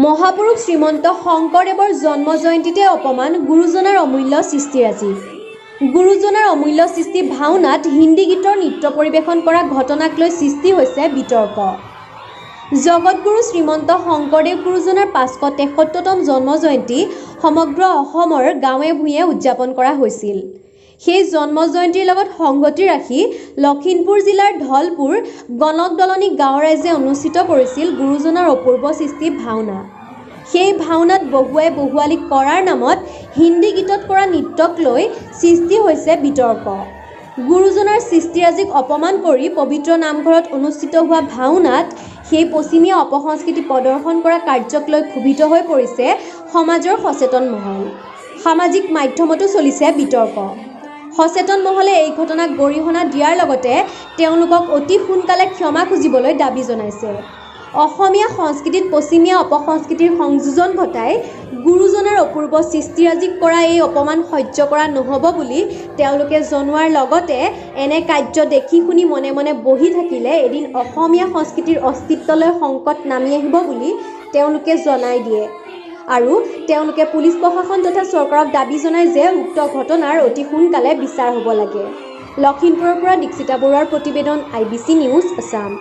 মহাপুৰুষ শ্ৰীমন্ত শংকৰদেৱৰ জন্ম জয়ন্তীতে অপমান গুৰুজনাৰ অমূল্য সৃষ্টিৰাজি। গুৰুজনাৰ অমূল্য সৃষ্টি ভাওনাত হিন্দী গীতৰ নৃত্য পৰিৱেশন কৰা ঘটনাক লৈ সৃষ্টি হৈছে বিতৰ্ক। জগতগুৰু শ্ৰীমন্ত শংকৰদেৱ গুৰুজনাৰ 573তম জন্ম জয়ন্তী সমগ্ৰ অসমৰ গাঁৱে ভূঞে উদযাপন কৰা হৈছিল। সেই জন্ম জয়ন্তীৰ লগত সংগতি ৰাখি লখিমপুৰ জিলাৰ ধলপুৰ গণক দলনি গাঁৱৰ ৰাইজে অনুষ্ঠিত কৰিছিল গুৰুজনাৰ অপূৰ্ব সৃষ্টি ভাওনা। সেই ভাওনাত বহুৱাই বহুৱালি কৰাৰ নামত হিন্দী গীতত কৰা নৃত্যক লৈ সৃষ্টি হৈছে বিতৰ্ক। গুৰুজনাৰ সৃষ্টিৰাজিক অপমান কৰি পবিত্ৰ নামঘৰত অনুষ্ঠিত হোৱা ভাওনাত সেই পশ্চিমীয়া অপসংস্কৃতি প্ৰদৰ্শন কৰা কাৰ্যক লৈ ক্ষোভিত হৈ পৰিছে সমাজৰ সচেতন মহল। সামাজিক মাধ্যমতো চলিছে বিতৰ্ক। সচেতন মহলে এই ঘটনাক গৰিহণা দিয়াৰ লগতে তেওঁলোকক অতি সোনকালে ক্ষমা খুজিবলৈ দাবী জনাইছে। অসমীয়া সংস্কৃতিত পশ্চিমীয়া অপসংস্কৃতিৰ সংযোজন ঘটাই গুৰুজনাৰ অপূৰ্ব সৃষ্টিৰাজিক কৰা এই অপমান সহ্য কৰা নহ'ব বুলি তেওঁলোকে জনোৱাৰ লগতে এনে কাৰ্য দেখি শুনি মনে মনে বহি থাকিলে এদিন অসমীয়া সংস্কৃতিৰ অস্তিত্বলৈ সংকট নামি আহিব বুলি তেওঁলোকে জনাই দিয়ে আৰু তেওঁলোকে পুলিচ প্ৰশাসন তথা চৰকাৰক দাবী জনায় যে উক্ত ঘটনাৰ অতি সোনকালে বিচাৰ হ'ব লাগে। লখিমপুৰৰ পৰা দীক্ষিতা বৰুৱাৰ প্ৰতিবেদন, আই বি চি নিউজ আছাম।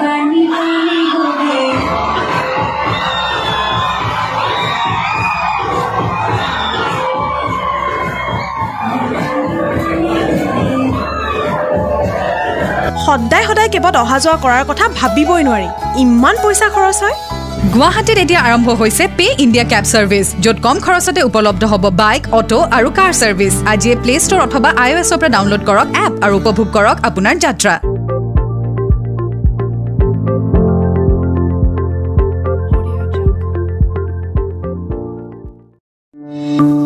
পানী পানী हो गए। সদায় সদায় কেবত অহা যোৱা কৰাৰ কথা ভাবিবই নোৱাৰি, ইমান পইচা খৰচ হয়। গুৱাহাটীত এতিয়া আৰম্ভ হৈছে পে ইণ্ডিয়া কেব ছাৰ্ভিচ, য'ত কম খৰচতে উপলব্ধ হ'ব বাইক, অটো আৰু কাৰ ছাৰ্ভিচ। আজিয়ে প্লে ষ্ট'ৰ অথবা আই অ' এছৰ পৰা ডাউনলোড কৰক এপ আৰু উপভোগ কৰক আপোনাৰ যাত্ৰা। Audio Jungle.